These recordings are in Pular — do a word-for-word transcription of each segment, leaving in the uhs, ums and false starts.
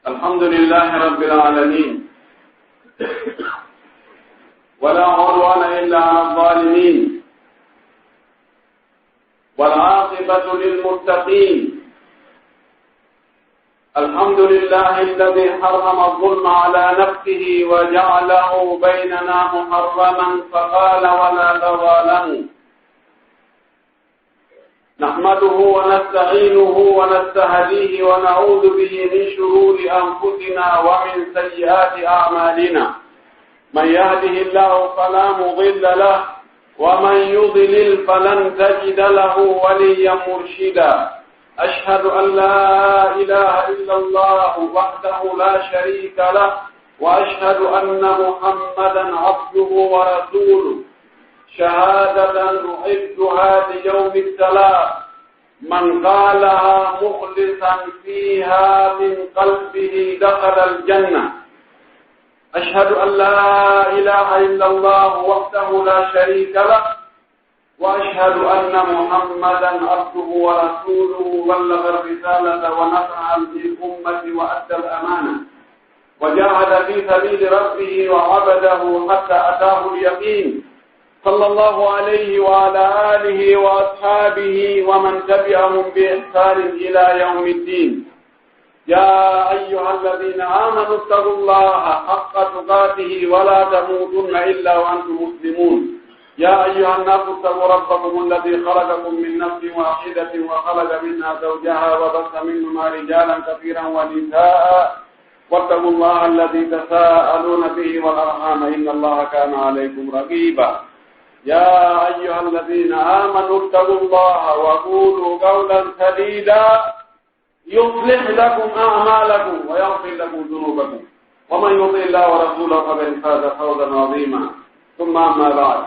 الحمد لله رب العالمين، ولا عدوان إلا على الظالمين، والعاقبة للمتقين. الحمد لله الذي حرم الظلم على نفسه وجعله بيننا محرما فقال: ولا تظالموا. نحمده ونستعينه ونستهديه ونعوذ به من شرور أنفسنا ومن سيئات أعمالنا. من يهده الله فلا مضل له، ومن يضلل فلن تجد له وليا مرشدا. أشهد أن لا إله إلا الله وحده لا شريك له، وأشهد أن محمدا عبده ورسوله، شهادة نعدها ليوم التلاق، من قالها مخلصا فيها من قلبه دخل الجنة. أشهد أن لا إله إلا الله وحده لا شريك له، وأشهد أن محمدا عبده ورسوله، بلغ الرسالة ونصح للأمة وأدى الأمانة، وجاهد في سبيل ربه وعبده حتى أتاه اليقين، صلى الله عليه وعلى آله وأصحابه ومن تبعهم بإحسان إلى يوم الدين. يا أيها الذين آمنوا اتقوا الله حق تقاته ولا تموتن إلا وأنتم مسلمون. يا أيها الناس اتقوا ربكم الذي خلقكم من نفس واحدة وخلق منها زوجها وبث منهما رجالا كثيرا ونساء، واتقوا الله الذي تساءلون به والأرحام إن الله كان عليكم رقيبا. يا أيها الذين آمنوا اتقوا الله وقولوا قولا سديدا يصلح لكم أعمالكم ويغفر لكم ذنوبكم، ومن يطع الله ورسوله فقد فاز فوزا عظيما. ثم أما بعد،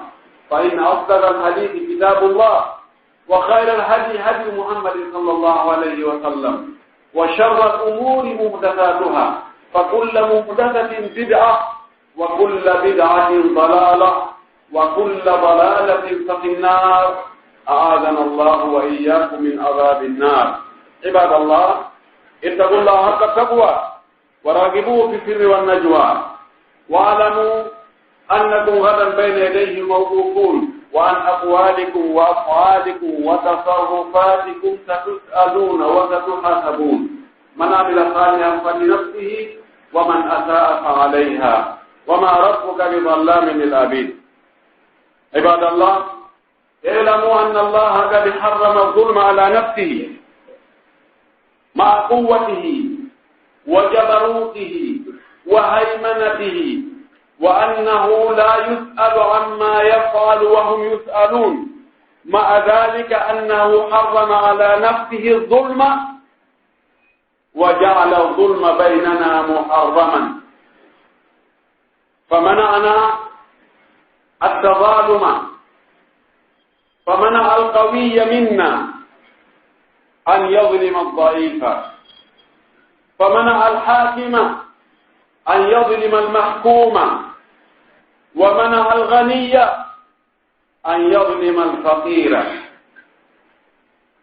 فإن أصدق الحديث كتاب الله، وخير الهدي هدي محمد صلى الله عليه وسلم، وشر الأمور محدثاتها، فكل محدثة بدعة، وكل بدعة ضلالة، وكل ضلالة ففي النار. أعاذنا الله وإياكم من عذاب النار. عباد الله، اتقوا الله حق التقوى، وراقبوه في السر والنجوى، واعلموا أنكم غدا بين يديه موقوفون، وعن أقوالكم وأفعالكم وتصرفاتكم ستسألون وستحاسبون. من عمل صالحا فلنفسه ومن أساء فعليها وما ربك بظلام للعبيد. عباد الله، اعلموا أن الله قد حرم الظلم على نفسه مع قوته وجبروته وهيمنته، وأنه لا يسأل عما يفعل وهم يسألون، مع ذلك أنه حرم على نفسه الظلم وجعل الظلم بيننا محرما، فمنعنا التظالم، فمنع القوي منا أن يظلم الضعيف، فمنع الحاكم أن يظلم المحكوم، ومنع الغني أن يظلم الفقير.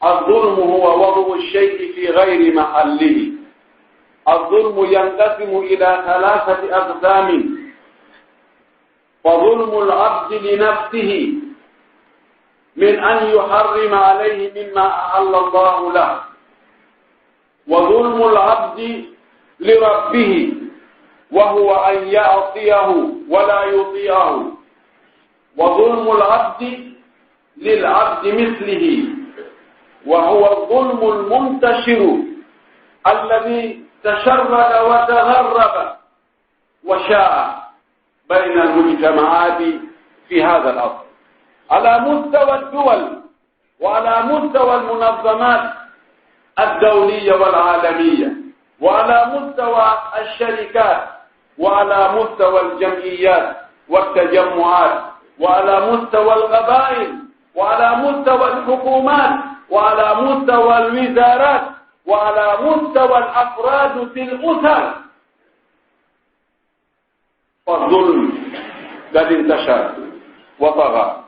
الظلم هو وضع الشيء في غير محله. الظلم ينقسم إلى ثلاثة أقسام: فظلم العبد لنفسه من أن يحرم عليه مما أحل الله له، وظلم العبد لربه وهو أن يعصيه ولا يطيعه، وظلم العبد للعبد مثله وهو الظلم المنتشر الذي تشرد وتغرب وشاع بين المجتمعات في هذا العصر على مستوى الدول وعلى مستوى المنظمات الدولية والعالمية وعلى مستوى الشركات وعلى مستوى الجمعيات والتجمعات وعلى مستوى القبائل وعلى مستوى الحكومات وعلى مستوى الوزارات وعلى مستوى الأفراد في الأسر. فالظلم قد انتشر وطغى،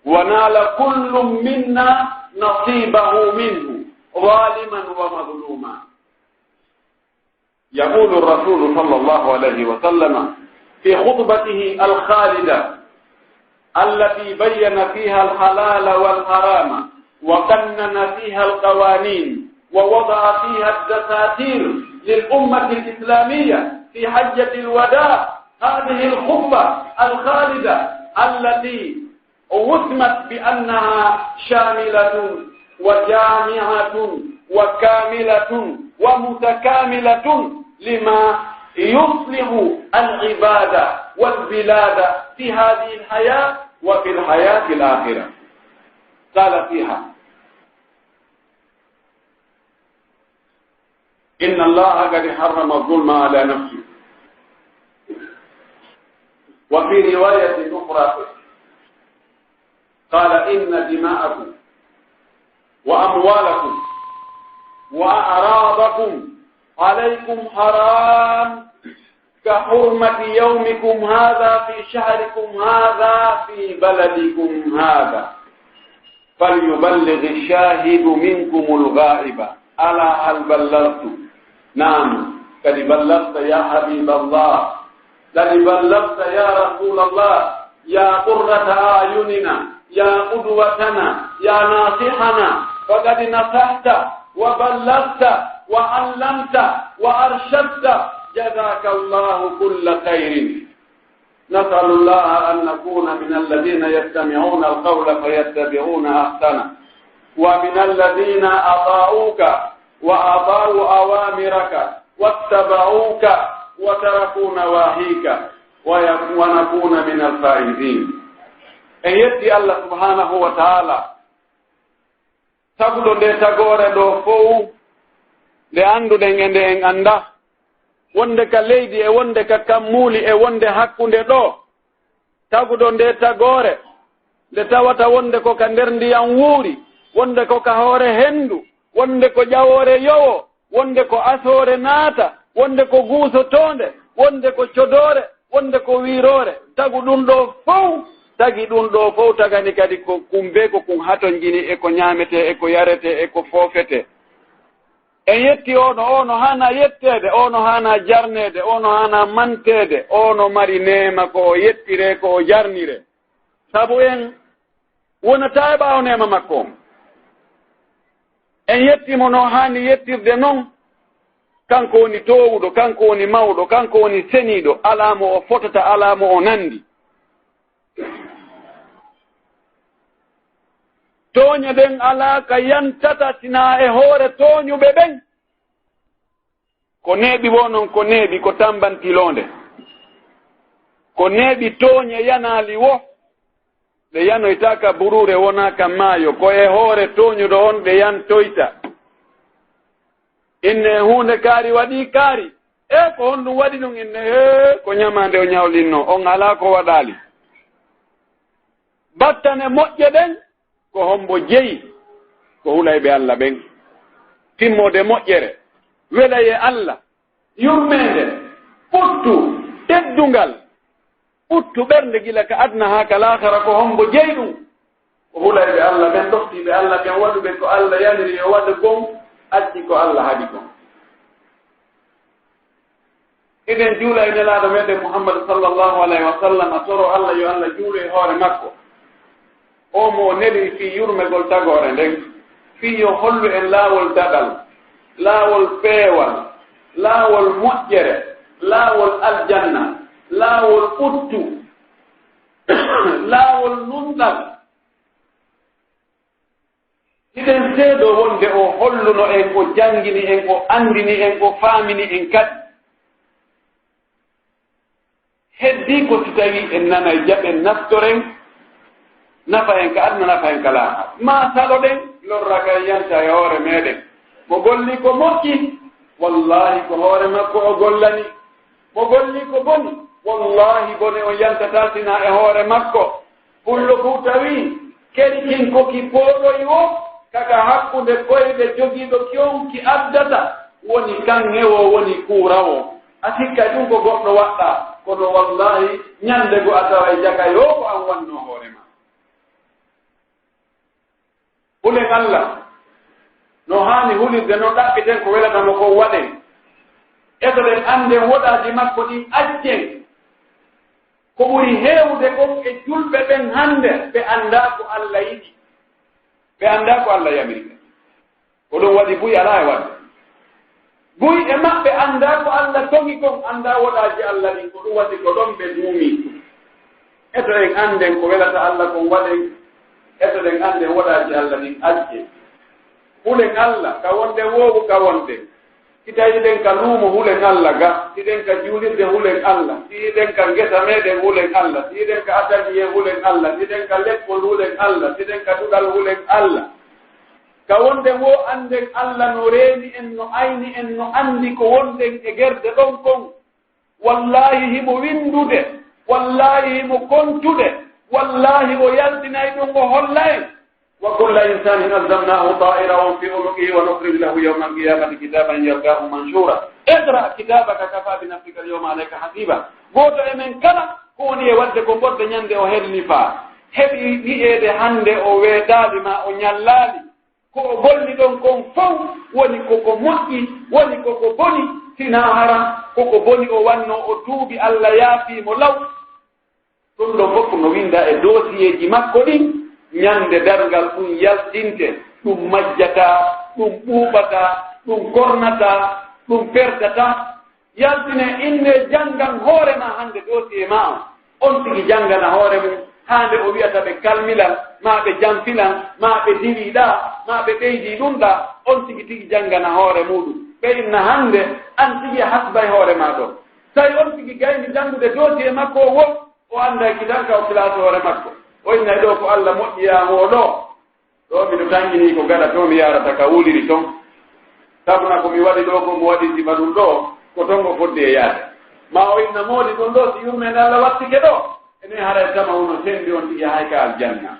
ونال كل منا نصيبه منه ظالما ومظلوما. يقول الرسول صلى الله عليه وسلم في خطبته الخالدة التي بين فيها الحلال والحرام وقنن فيها القوانين ووضع فيها الدساتير للأمة الإسلامية في حجة الوداع، هذه الخطبة الخالدة التي وسمت بأنها شاملة وجامعة وكاملة ومتكاملة لما يصلح العباد والبلاد في هذه الحياة وفي الحياة الآخرة. قال فيها: إن الله قد حرم الظلم على نفسه. وفي رواية أخرى قال: إن دماءكم وأموالكم وأعراضكم عليكم حرام كحرمة يومكم هذا في شهركم هذا في بلدكم هذا. فليبلغ الشاهد منكم الغائب. ألا هل بلغت؟ نعم، قد بلغت يا حبيب الله، قد بلغت يا رسول الله، يا قرة أعيننا، يا قدوتنا، يا ناصحنا، فقد نصحت وبلغت وعلمت وأرشدت، جزاك الله كل خير. نسأل الله أن نكون من الذين يستمعون القول فيتبعون أحسنه، ومن الذين أطاعوك وأطاعوا أوامرك واتبعوك وتركوا نواهيك، وي-، ونكون من الفائزين. En yetti Allah subhanahu wa ta'ala, taguɗo nde tagoore ɗoo fow, nde annduɗen e nde en anndaa, wonde ka leydi e wonde ka kammuuli e wonde hakkunde ɗoo, taguɗo nde tagoore, nde tawata wonde ko ka nder ndiyan wuuri, wonde ko ka hoore henndu, wonde ko ƴawoore yowo, wonde ko asoore naata, wonde ko guusotoonde, wonde ko codoore, wonde ko wiiroore. Tagu ɗun ɗoo fow, tagi ɗun ɗoo fow, tagani kadi ko kun bee ko kun hatonjini e ko ɲaametee e ko yaretee e ko foofetee. En yetti oo no, oo no haanaa yetteede, oo no haanaa jarneede, oo no haanaa manteede, oo no mari neema ko o yettiree, ko o jarniree. Sabu en wonataa e ɓaawo neema makko on. En yetti mo no haani yettirde non. Kanko woni toowuɗo, kanko woni mawɗo, kanko woni seniiɗo, alaa mo o fotata, alaa mo o nandi. Tooɲe ɗen alaa ka yantata sinaa e hoore tooɲuɓe ɓen. Ko neeɓi woo non, ko neeɓi, ko tambantiloonde. Ko neeɓi tooɲe yanaali woo, ɗe yanoytaa ka buruure, wonaa ka maayo, ko e hoore tooɲuɗo on ɗe yantoyta. Inne huunde kaari waɗii kaari. E ko honɗun waɗi ɗun? Inne, hee, ko ɲamaande o ɲawlinnoo, on alaa ko waɗaali. Battane moƴƴe ɗen, ko hombo jeyi? Ko hulayɓe Alla ɓen. Timmoode moƴƴere, welayee Alla, yurmeende, ɓuttu, teddungal, ɓuttu ɓernde gila ka aduna haa ka laakhara, ko hombo jeyi ɗun? Ko hulayɓe Alla ɓen, ɗoftiiɓe Alla ɓen, waɗuɓe ko Alla yamiri yo waɗu kon, acci ko Alla haɗi kon. Hiɗen juula e Nelaaɗo meɗen Muhammad sallallahu alayhi wa sallam, toro Alla yo Alla juulu e hoore makko. O mo o neli fii yurmegol tagoore nden, fii yo hollu en laawol daɗal, laawol peewal, laawol moƴƴere, laawol aljanna, laawol ɓuttu, laawol nunɗal. Hiɗen seedoo wonde o holluno en, o janngini en, o anndini en, o faamini en kadi. Heddii ko si tawii en nanay, jaɓen, naftoren, nafa en ka aduna, nafa en ka laakhara. Maa saloɗen, lorra kan yanta e hoore meɗen. Mo golli ko moƴƴi, wallaahi ko hoore makko o gollani. Mo golli ko boni, wallaahi bone on yantataa sinaa e hoore makko. Pullo Fuuta wi'i, keri kin ko ki pooɗoy woo, ka ka hakkunde koyɗe jogiiɗo ki on ki addata, woni kan ŋewoo, woni kuurawoo. A sikkay ɗun ko goɗɗo waɗɗaa, kono wallaahi ɲande goo a taway jakay woo ko an wannoo hoore maa. Hulen Alla no haani hulirde, no ɗaɓɓiten ko welata mo kon waɗen. E Ɓen annden woɗaaji makko ɗin, accen. Ko ɓuri heewude kon e julɓe ɓen hannde, ɓe anndaa ko Alla yiɗi, ɓe anndaa ko Alla yamiri ɓe. Ko ɗum waɗi buy alaa e waɗde. Buy e maɓɓe anndaa ko Alla toŋi kon, anndaa woɗaaji Alla ɗin, ko ɗum waɗi ko ɗon ɓe duumii. Eto en annden ko welata Alla kon waɗen, eto ɗen annden woɗaaji Alla ɗin accen. Hulen Alla, ka wonɗen woo ka wonɗen. Si tawi hiɗen ka luumo, hulen Alla ga. Si hiɗen ka juulirde, hulen Alla. Si hiɗen ka ngesa meɗen, hulen Alla. Si hiɗen ka ataliye, hulen Alla. Si hiɗen ka lekkol, hulen Alla. Si hiɗen ka duɗal, hulen Alla. Ka wonɗen woo, annden Alla no reeni en, no ayni en, no anndi ko wonɗen e gerde ɗon kon. Wallaahi, himo winndude. Wallaahi, himo kontude. Wallaahi, o yaltinay ɗum, o holla en. وكل إنسان ألزمناه طائره في عنقه ونخرج له يوم القيامة كتابا يلقاه منشورا. اقرأ كتابك كفى بنفسك اليوم عليك حسيبا. Gooto e men kala, ko woni e waɗde ko ɓodde ɲande o hellifaa. Heɓi wi'eede hannde o weedaali maa o ɲallaali. Ko o golli ɗon kon fow, woni ko ko moƴƴi, woni ko ko boni, sinaa hara ko ko boni o wannoo, o tuubi, Alla yaafii mo law. Ɗum ɗon fof no winndaa e doosiyeeji makko ɗin. Ɲande darngal ɗum yaltinte, ɗum majjataa, ɗum ɓuuɓataa, ɗum kornataa, ɗum perdataa. Yaltine, inne, janngan hoore maa hannde doosiyee maa on. On tigi janngana hoore mum, haa nde o wi'ata ɓe kalmilan, maa ɓe janfilan, maa ɓe diwiɗaa, maa ɓe ɓeydii ɗum ɗaa. On tigi tigi janngana hoore muuɗum. Ɓe inna hannde, an tigi a hasbay hoore maa ɗon. Tawi on tigi gayni janngude doosiyee makko on, o annday kitan ka o filaa hoore makko. O innay ɗoo ko Alla moƴƴiyaa mo ɗoo. Ɗoo miɗo tanƴinii ko gaɗa to mi yaarata ka wuliri ton. Sabuna ko mi waɗi ɗoo ko mo waɗi sifa ɗum ɗoo, ko ton o fodde e yaade. Maa o inna moodi ɗum ɗoo si yurmeende Alla wattike ɗoo. Enen haray tama uno sendi on tigi hay ka aljanna.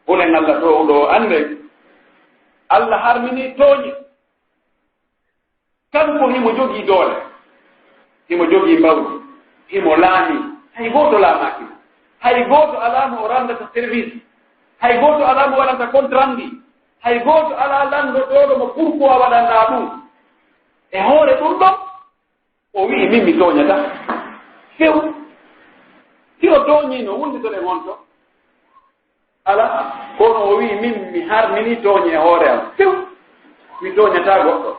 Hulen Alla to ɗoo annden. Alla harminii tooɲe. Kanko himo jogii doole, himo jogii mbawdi, himo laamii, hay gooto laamaaki mo. Hay gooto alaa mo o ranndata service, hay gooto alaa mo waɗanta compte rendu, hay gooto alaa lanndotooɗo mo pourquoi waɗanɗaa ɗum. E hoore ɗum ɗon, o wi'i, "Min mi tooɲataa." Few, si o tooɲiino, wunditoɗen honto? Alaa, kono o wi'i, "Min mi harminii tooɲe e hoore am, few, mi tooɲataa goɗɗo.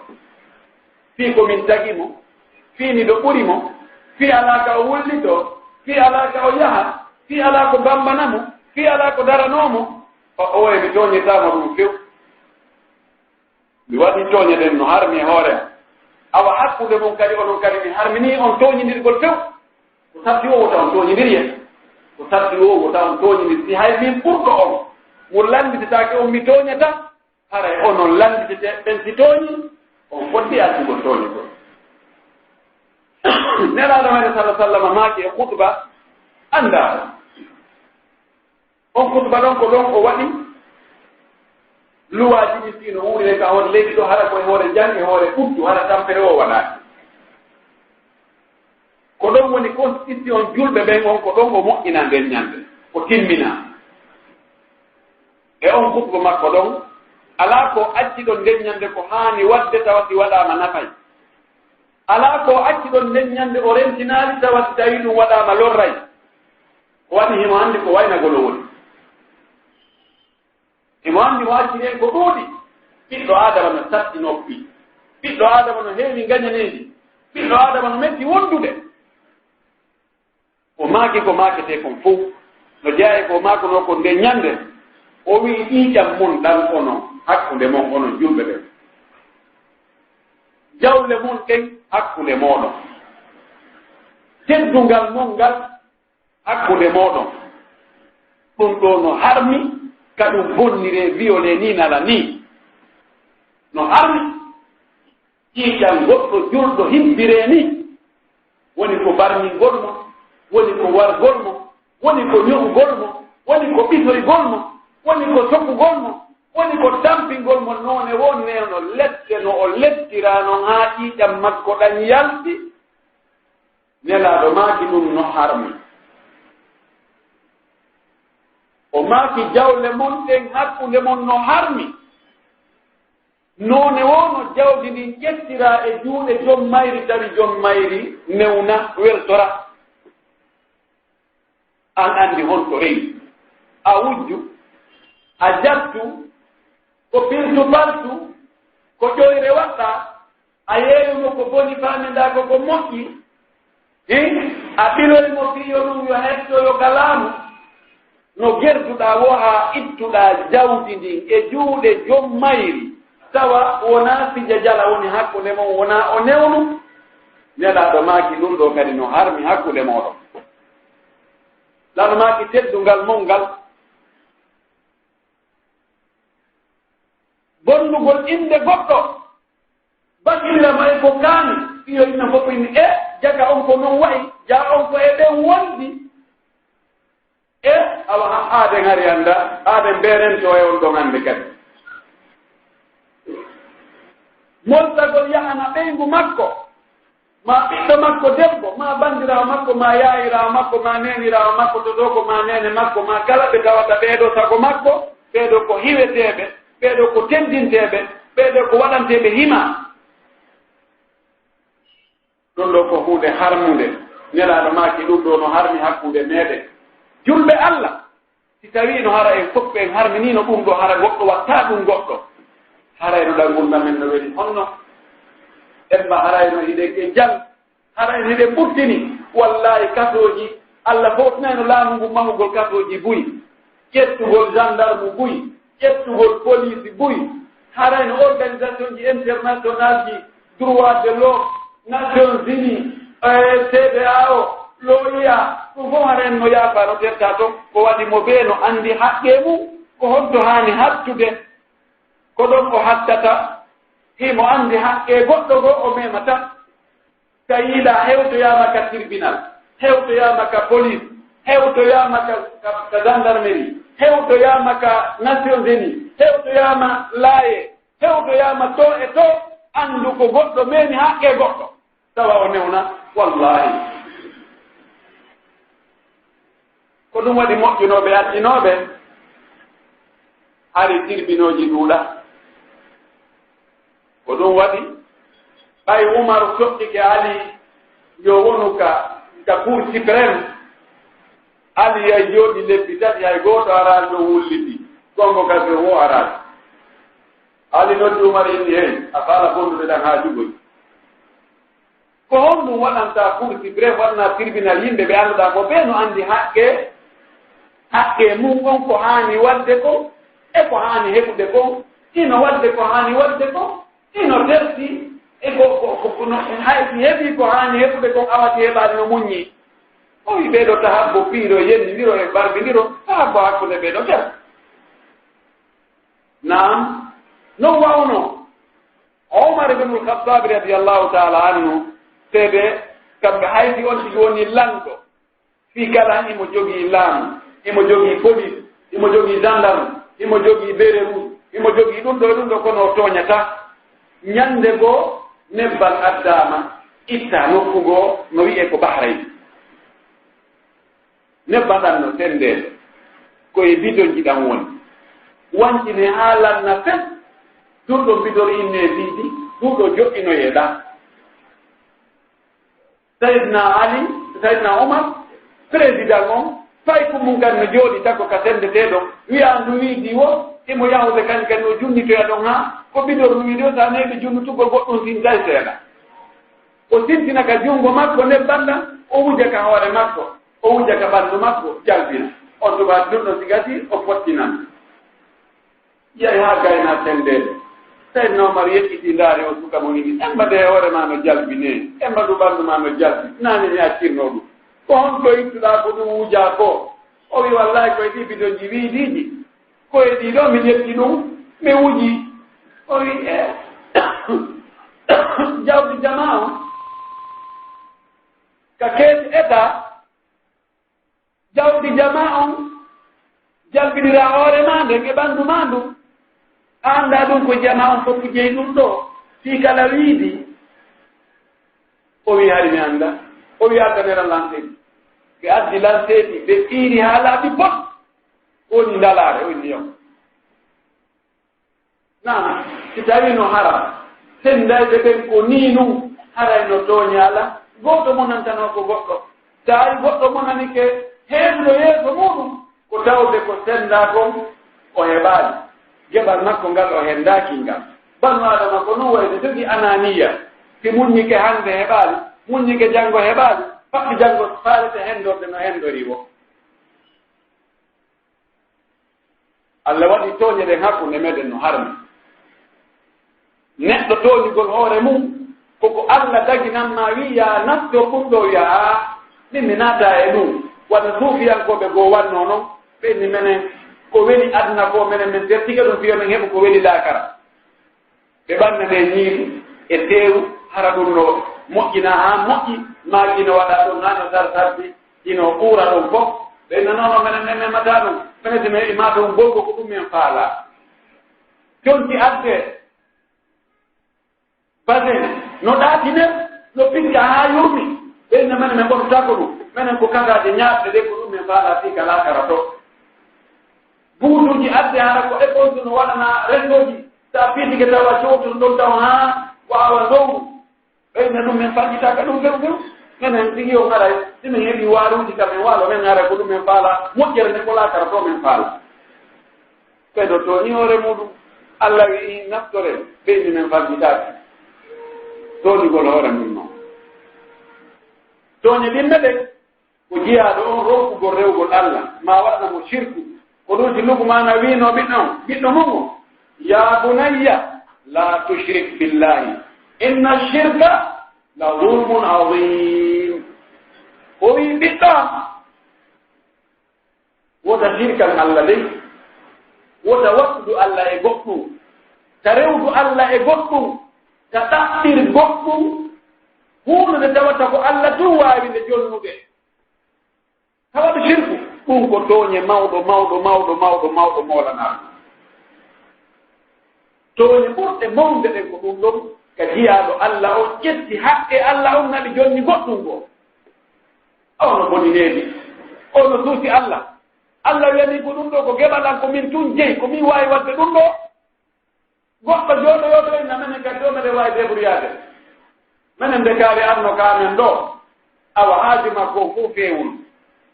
Fii ko min tagi mo, fii miɗo ɓuri mo, fii alaa ka o wullitoo, fii alaa ka o yaha, fii alaa ko bammbana mo, fii alaa ko daranoo mo, o, o, mi tooɲataa mo ɗum few." Mi waɗii tooɲe ɗen no harmi e hoore am. Awa hakkunde mon kadi, onon kadi mi harminii on tooɲindirgol few. Ko sarti woo wota on tooɲindir yen. Ko sarti woo wota on tooɲindir. Si hay min ɓurɗo on, mo lannditetaake on, mi tooɲataa, haray onon lannditeteeɓe ɓen si tooɲii, on foddi accugol tooɲugol. Nelaaɗo men sallallaahu alayhi wa sallam maaki e khutba anndaa. On khutba ɗon ko ɗon o waɗi luwaaji ɗin fii no wuurire ka hoore leydi ɗoo, hara ko e hoore jam, e hoore ɓuttu, hara tampere o waɗaaki. Ko ɗon woni constitution julɓe ɓen on, ko ɗon o moƴƴinaa nden ɲande, o timminaa. E on khutba makko ɗon, alaa ko acci ɗon nden ɲande ko haani waɗde tawa si waɗaama nafay. Alaa ko acci ɗon nden ɲande o rentinaali tawa si tawii ɗum waɗaama lorray. O waɗi himo anndi ko waynagol o woni. Himo anndi mo acciri en ko ɗuuɗi. Ɓiɗɗo Aadama no satti noppi. Ɓiɗɗo Aadama no heewi ngaɲaneeji. Ɓiɗɗo Aadama no metti wondude. O maaki ko maaketee kon fow. No jeyaa e ko maakunoo kon nden ɲande, o wi'i, "Ƴiiƴan mon ɗan onon, hakkunde mon onon julɓe ɓen. Jawle mon ɗen hakkunde mooɗon. Teddungal mon ngal hakkunde mooɗon. Ɗum ɗoo no harmi, ka ɗum bonniree, violer nii nala nii. No harmi ƴiiƴan goɗɗo julɗo hibbiree nii. Woni ko barmingol mo, woni ko wargol mo, woni ko ɲo'ugol mo, woni ko ɓisoygol mo, woni ko sokugol mo, woni ko tampingol mo noone woo neeno lette no o lettiraa non haa ƴiiƴan makko ɗan yalti." Nelaaɗo maaki ɗum no harmi. O maaki, "Jawle mon ɗen hakkunde mon no harmi." Noone woo no jawdi ndin ƴettiraa e juuɗe jom mayri, tawi jom mayri newna, weltora. An anndi honto rewi. A wujju, a jattu, ko pirtu paltu, ko ƴoyre waɗɗaa, a yeeyu mo ko boni, faamendaa ko ko moƴƴi. Hin, a ɓiloy mo fii yo ɗum yo hetto yo ka laamu. No gerduɗaa woo haa ittuɗaa jawdi ndin e juuɗe jom mayri, tawa wonaa fija jala woni hakkunde mon, wonaa o newnu? Nelaaɗo maaki, ɗum ɗoo kadi no harmi hakkunde mooɗon. Lano maaki teddungal mon ngal, bonnugol innde goɗɗo, bakkilla mo e ko kaani, fii yo yimɓe fof inni, e jaka on ko non wa'i, jaa on ko e ɓen wondi. E awa, ha-, aaden hari annda, aaden beerento e on ɗon hannde kadi. Moltagol yahana ɓeyngu makko, maa ɓiɗɗo makko debbo, maa banndiraawo makko, maa yaayiraawo makko, maa neeniraawo makko, to ɗoo ko maa neene makko, maa kala ɓe tawata ɓee ɗoo sago makko, ɓee ɗoo ko hiweteeɓe, ɓee ɗoo ko teddinteeɓe, ɓee ɗoo ko waɗanteeɓe hima. Ɗum ɗoo ko huunde harmunde. Nelaaɗo maaki, ɗum ɗoo no harmi hakkunde meeɗen. Julɓe Alla, si tawii no hara en fof en harminiino ɗum ɗoo, hara goɗɗo waɗtaa ɗum goɗɗo, haray no ɗangol men no weli honno? Emma haray no hiɗen e jal, haray no hiɗen ɓuttini. Wallaahi, kasooji, Alla fowtinayno laamu ngun mahugol kasooji buy. Ƴettugol gendarme buy, ƴettugol police buy, haray no organisation ji international ji, droit de l'homme, Nations Unies, eh, C D A O, l'O I A, ɗum fof haray no yaafa, no terta ton. Ko waɗi mo bee no anndi haqqee mum, ko honto haani hattude, ko ɗon o hattata, himo anndi haqqee goɗɗo goo o memata. Ka yiiɗaa, hewtoyaama ka tribunal, hewtoyaama ka police, hewtoyaama ka, ka, ka gendarmerie, hewtoyaama ka Nations Unies, hewtoyaama laaye, hewtoyaama too e too, anndu ko goɗɗo meemi haqqee goɗɗo, tawa o newna, wallaahi. Ko ɗum waɗi moƴƴunooɓe, addinooɓe, hari tirbinooji ɗuuɗa. Ko ɗum waɗi, ɓay Umaru toɗɗike Ali yo wonu ka, ka Cour suprême, Ali yay jooɗi lebbi tati, hay gooto araali ɗon wulliti, convocation woo araali. Ali noddi Umar, inni, "Hey, a faala bondude ɗan haa jugoy." Ko honɗum waɗanta Cour suprême, waɗana tribunal yimɓe ɓe annduɗaa ko ɓe no anndi haqqe, haqqe mum on, ko haani waɗde kon e ko haani heɓude kon, hino waɗde ko haani waɗde kon, hino terti e ko, ko, ko, ko no, hay si heɓii ko haani heɓude kon, awa si heɓaali no muññi. O wi ɓee ɗoo tahabbo piiro, yennindiro e barmindiro, tahabbo hakkunde ɓee ɗoo terti. Naam, non wawno. Omar ibnul Khattabi radiyallahu ta'ala anhu, seede kamɓe, hay si on tigi woni lanɗo, fii kala himo jogii laamu, himo jogii police, himo jogii gendarme, himo jogii bérets rouges, himo jogii ɗum ɗoo e ɗum ɗoo, kono o tooñataa. Ñannde goo, nebbal addaama, ittaa nokku goo, no wi'ee ko Bahrain. Nebbal ɗan no senndeede, ko e bidonji ɗan woni. Wancine haa lanna fes, ɗum ɗoo bidon innee biidi, ɗum ɗoo joɗɗinoyee ɗan. Sayyidina Ali, Sayyidina Umar, président on, fay ko mun kan no jooɗi takko ka senndeteeɗo, wi'a ndu wiidi wo, himo yahude kan kan no junnitoya ɗon haa, ko bidon wiidi o, sa neeɓi junnutugol goɗɗum sintay seeɗa. O sintina ka junngo makko nebban ɗan, o wuja ka hoore makko. O wuja ka ɓanndu makko, jalbina. On tuma ɗum ɗon si gasii, o fottinan. Yahi haa gaynaa senndeede. Sayyidina Umar yeƴƴitii ndaari on suka mo hini. Emma de hoore maa no jalbinee. Emma du ɓanndu maa no jalbi. Naani mi accirnoo ɗum. Ko honto ittuɗaa ko ɗum wujaa ko? O wi, "Wallaahi ko e ɗii bidonji wiidiiji. Ko e ɗii ɗoo mi ƴetti ɗum, mi wuji." O wi, "E jawdi jamaa on ka keesi État." Jawdi jamaa on jalbiniraa hoore maa nden e ɓanndu maa ndun. A anndaa ɗun ko jamaa on fof jeyi ɗun ɗoo, fii kala wiidi. O wi'i, "Hari mi anndaa." O wi'i, "Addanee lan lanseeji." Ɓe addi lanseeji, ɓe fiiri haa laaɓi pon. Woni ndalaare, o inni, "Yo." Naam, si tawii no hara, senndayɓe ɓen ko nii nun, haray no tooñi alaa, gooto monantanoo ko goɗɗo. Tawi goɗɗo monanike heeduɗo yeeso muuɗum, ko tawde ko senndaa kon o heɓaali. Geɓal makko ngal o henndaaki ngal. Banu Aadama ko non wayi, no jogii anaaniya. Si muññike hannde heɓaali, muññike janngo heɓaali, faɓɓi janngo faalete henndorde no henndori woo. Alla waɗi tooñe ɗen hakkunde meɗen no harmi. Neɗɗo tooñugol hoore mun, ko ko Alla daginan ma, wi'i, "Yaa natto ɗum ɗoo," wi'a, "Aa, min mi naata e ɗum." Wano suufiyankooɓe goo wannoo non, ɓe inni, "Menen ko weli aduna ko, menen men tertike ɗum, fiyo men heɓu ko weli laakara." Ɓe ɓannanee ñiiri e teewu, hara ɗum no moƴƴina haa moƴƴi, maa ino waɗa ɗum haa no sar sardi, ino uura ɗum fof. Ɓe inna, "Non, non, menen, men memataa ɗum. Menen, si men imaa ɗum bongo, ko ɗum men faalaa." Conti adde, basin, no ɗaatine, no picca haa yurmi. Ɓe inna, "Menen, men ɓortaako ɗum. Menen, ko kasaaje ñaaɗɗe ɗe, ko ɗum men faalaa fii ka laakara to." Buutuuji adde hara ko éponge no waɗana renndooji, sa fiitike tawa cowtun ɗon taw haa waawa ndowru. Ɓeyna ɗum men faggitaaka ɗum few few. Menen tigi on haray, si min heɓi waaruuji ka men waalo, men haray ko ɗum men faala, moƴƴere nden ko laakara to men faala. Ɓe ɗo tooñi hoore muuɗum. Alla wi'i, "Naftoren, ɓeyni men faggitaaka." Tooñugol hoore mum non. Tooñe ɗimme ɗen. Ko jiyaaɗo on ronkugol rewugol Alla, maa waɗana mo shirku. Ko ɗum si Lukmaana wi'unoo ɓiɗɗo on, ɓiɗɗo mun on, "Yaa bunayya, laa tushrik billaahi, inna shirka la zulmun aziim." O wi'i, "Ɓiɗɗo am, wota shirkan Alla dey, wota waɗtudu Alla e goɗɗum, ta rewdu Alla e goɗɗum, ta ɗaɓɓir goɗɗum, huunde nde tawata ko Alla tun waawi nde jonnude." Ka waɗu shirku, ɗum ko tooñe mawɗo, mawɗo, mawɗo, mawɗo, mawɗo moolanaaɗo. Tooñe ɓurɗe mawnde ɗen ko ɗum ɗon, ka jiyaaɗo Alla on ƴetti haqqe Alla on naɓi jonni goɗɗum goo. On no boni needi, on no suusi Alla. Alla wi'ani ko ɗum ɗoo ko geɓal an, ko min tun jeyi, ko min waawi waɗde ɗum ɗoo. Goɗɗo jooɗoyoo ɗoo, inna menen kadi ɗoo meɗen waawi débrouillade. Menen nde kaari arno ka amen ɗoo, awa haaju makko on fof feewuno.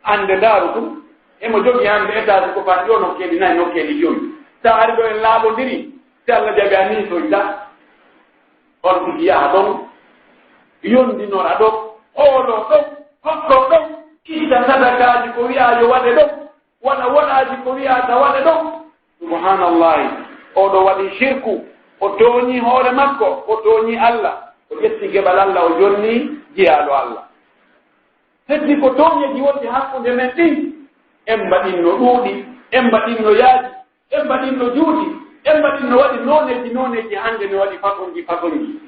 Hannde ndaaru tun, emo jogii hannde étage ko faa ɗoo nokkeeli nayi, nokkeeli jowi. Sa ari ɗoo en laaɓondiri, si Alla jaɓi a nii soyda. On tigi yaha ɗon, yondinora ɗon, hooloo ɗon, hokkoo ɗon, itta sadakaaji ko wi'aa yo waɗe ɗon. Wona wonaaji ko wi'aa ka waɗe ɗon. Subhaanallahi. Oo ɗoo waɗii shirku, o tooñii hoore makko, o tooñii Alla, o ƴetti geɓal Alla, o jonni jiyaaɗo Alla. Heddi ko tooñeeji wonɗi hakkunde men ɗin, en mbaɗin no ɗuuɗi, en mbaɗin no yaaji, en mbaɗin no juuti, en mbaɗin no waɗi nooneeji, nooneeji, hannde no waɗi façonji, façonji.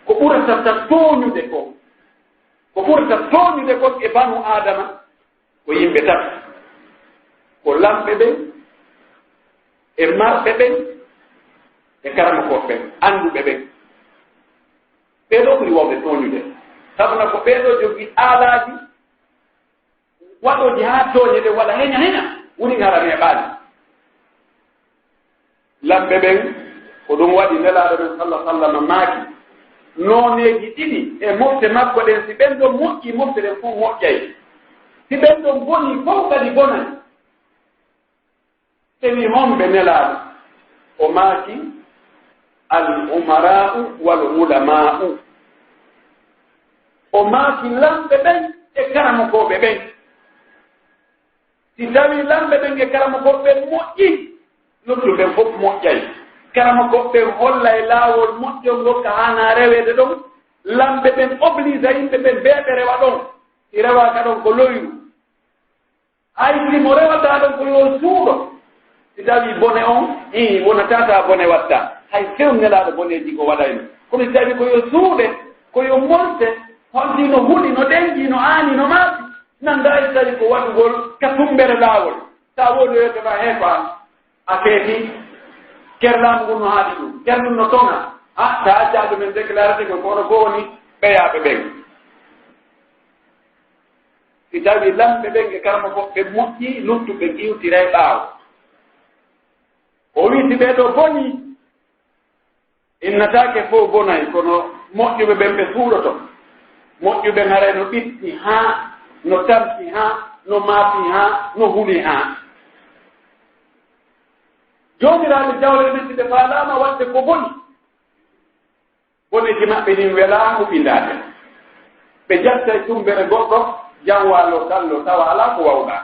Ko ɓurata ta tooñude kon, ko ɓurata tooñude kon e banu Aadama, ko yimɓe tato, ko lamɓe ɓen, e marɓe ɓen, e karamokooɓe ɓen, annduɓe ɓen. Ɓee ɗoo ɓuri waawde tooñude, sabuna ko ɓee ɗoo jogii aalaaji waɗooji haa tooñe ɗen waɗa heña heña, woni hara neeɓaali. Lamɓe ɓen, ko ɗum waɗi Nelaaɗo men salla sallama maaki, nooneeji ɗiɗi e mofte makko ɗen, si ɓen ɗon moƴƴii, mofte ɗen fof moƴƴay. Si ɓen ɗon bonii, fof kadi bonay. Ɓe wi'i, "Homɓe Nelaaɗo?" O maaki, "Al umaraa'u wal ulamaa'u." O maaki, "Lamɓe ɓen e karamokooɓe ɓen." Si tawii lamɓe ɓen e karamokooɓe ɓen moƴƴii, luttuɓe ɓen fof moƴƴay. Karamokooɓe ɓen hollay laawol moƴƴol ngol ka haanaa reweede ɗon. Lamɓe ɓen oblisa yimɓe ɓen bee ɓe rewa ɗon. Si rewaaka ɗon ko loyru. Hay si mo rewataa ɗon ko yo suuɗo. Si tawii bone on, ii, wonataa taa bone watta. Hay few Nelaaɗo boneeji ko waɗayno. Kono si tawii ko yo suuɗe, ko yo molte, holti no huli, no ɗenƴi, no aani, no maasi. Nannda hay tawi ko waɗugol ka tummbere laawol. Tawa woni yo heɓa heefa a feeti, ker laamu ngun no haali ɗum, ker ɗum no toŋa. A, ta acca ɗum en déclaré ko kono ko woni ɓeyaaɓe ɓen. Si tawi lamɓe ɓen e karama ko ɓe moƴƴi, luttuɓe iwtiray ɓaawo. O wi'i, si ɓee ɗoo bonii, Innataake fow bonay, kono moƴƴuɓe ɓen ɓe suuɗoto. Moƴƴuɓe ɓen haray no ɓitti haa, no tampi haa, no maapi haa, no huli haa. Joomiraaɓe jawle men, si ɓe faalaama waɗde ko boni, boneeji maɓɓe ɗin welaa huɓindaade. Ɓe jattay tumbere goɗɗo, janwaaloo kallo, tawa alaa ko wawɗaa.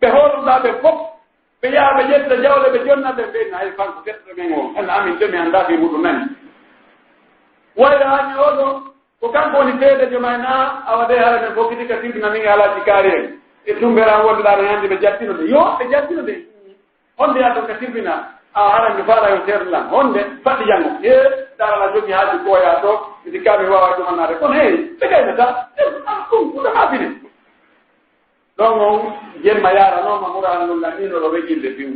Ɓe hoolunɗaa ɓe fof, ɓe yaha ɓe ƴetta jawle, ɓe jonna ɓe, ɓe nayi fanko keɗɗo men o, en amin de mi anndaa fii muɗum nani. Wayla hani oɗo, ko kanko woni seedejo ma na, awa de hara men fof kiti ka tribunal min alaaji kaari en. E tumbere an wonde ɗaa no yandi ɓe jattino de. Yo, ɓe jattino de. Honde yaa ton ka tribunal? A haran mi faala yo seedo lan. Honde? Faɗɗi jango. He, dara la jogi haaju ko yaa to, mi sikka mi waawa ɗum annaade. Kono hey, ɓe gaynata. Eh, ah, ɗum, ɗum ɗo maa fini. Ɗon on jemma yaaranooma Murhanul Amiin o ɗo wejjinde fiw.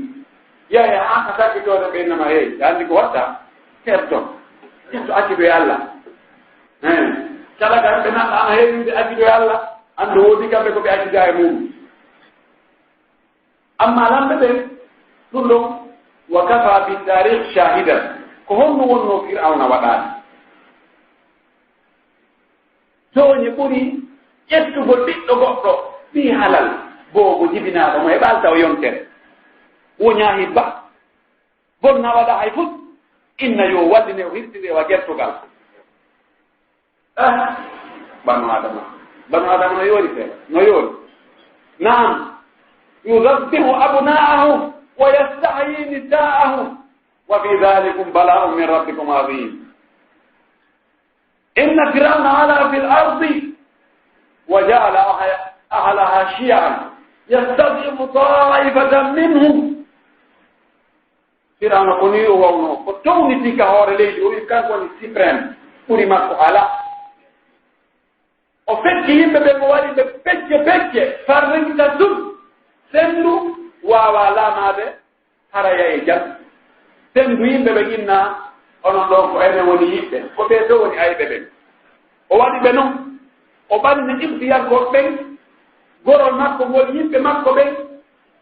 Yaya an ka sakkitoode ɓe innama hey, a anndi ko watta? Kerto. Kerto accude e Allah. Hein. Kala ka ɓe nanɗa ana heewinde accude e Allah, anndu woodi kamɓe ko ɓe accuda e mum. Amma lamɓe ɓen, ɗum ɗon, wa kafa bi taarikh shaahidan. Ko honno wonnoo Fir'awna waɗaani? Tooñe ɓuri ƴettugol ɓiɗɗo goɗɗo, ɓii halal, boobo jibinaaɗo mo heɓaali taw yontere. Woñaa hibba, bonna waɗa hay fus, inna yo walline o hirtinde e wa gertogal. Ah, banu Adama, banu Adama no yoori fe, no yoori. Naam, yudabbihu abna'ahum wa yastahyi nisa'ahum wa fi dhalikum bala'un min rabbikum azim. إن فرعون علا في الأرض وجعل أهلها شيعا يستضعف طائفة منهم. Firawna ko nii o wawnoo, ko townitii ka hoore leydi, o wi'i kanko woni suprême, ɓuri makko alaa. O fecci yimɓe ɓen, o waɗi ɓe pecce pecce, farrigi tasud, senndu waawaa laamaade, hara yaye jam. Senndu yimɓe ɓen inna, onon ɗoo ko enen woni yiɓɓe, ko ɓee ɗoo woni ayɓe ɓen. O waɗi ɓe non, o ɓanni Qibtiyankooɓe ɓen, gorol makko ngol, yimɓe makko ɓen,